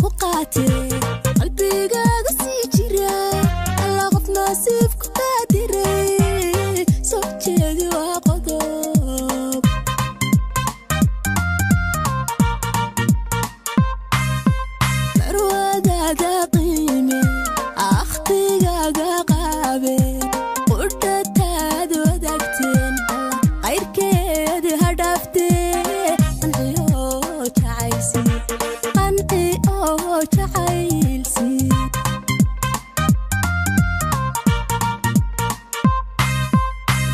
Ku qaatee qalbigaaga sii jira, alla qof nasiibku qaadiray soo jeedi waa qodob. Marwadaada qiime, akhtigaaga qaabe, qudhataad wadaagteen qayrkeed ha dhaaftee. Qanciyo jacaylsi, qanci oo jacaylsi.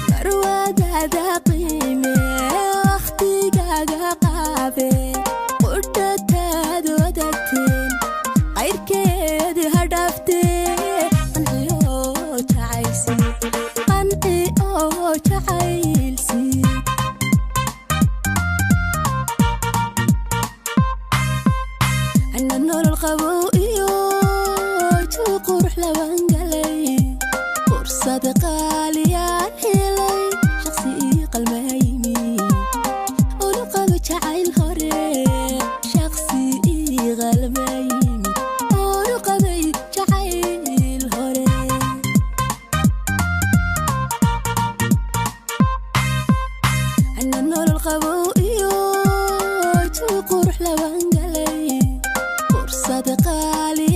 Marwadaada qiime, wakhtigaaga qaabe, qudhataad wadaagteen qayrkeed ha dhaaftee. Qanciyo jacaylsi, qanci oo jacaylsi. Ana nolol qabow iyo jawi qurux laban galay, fursad qaaliyaan helay, shaqsi ii qalmaymi unu qabo jacayl hore, shaqsi ii qalmaymi unu qabay jacayl hore. Ana nolol qabow iyo jawi qurux laban galay, fursad qaali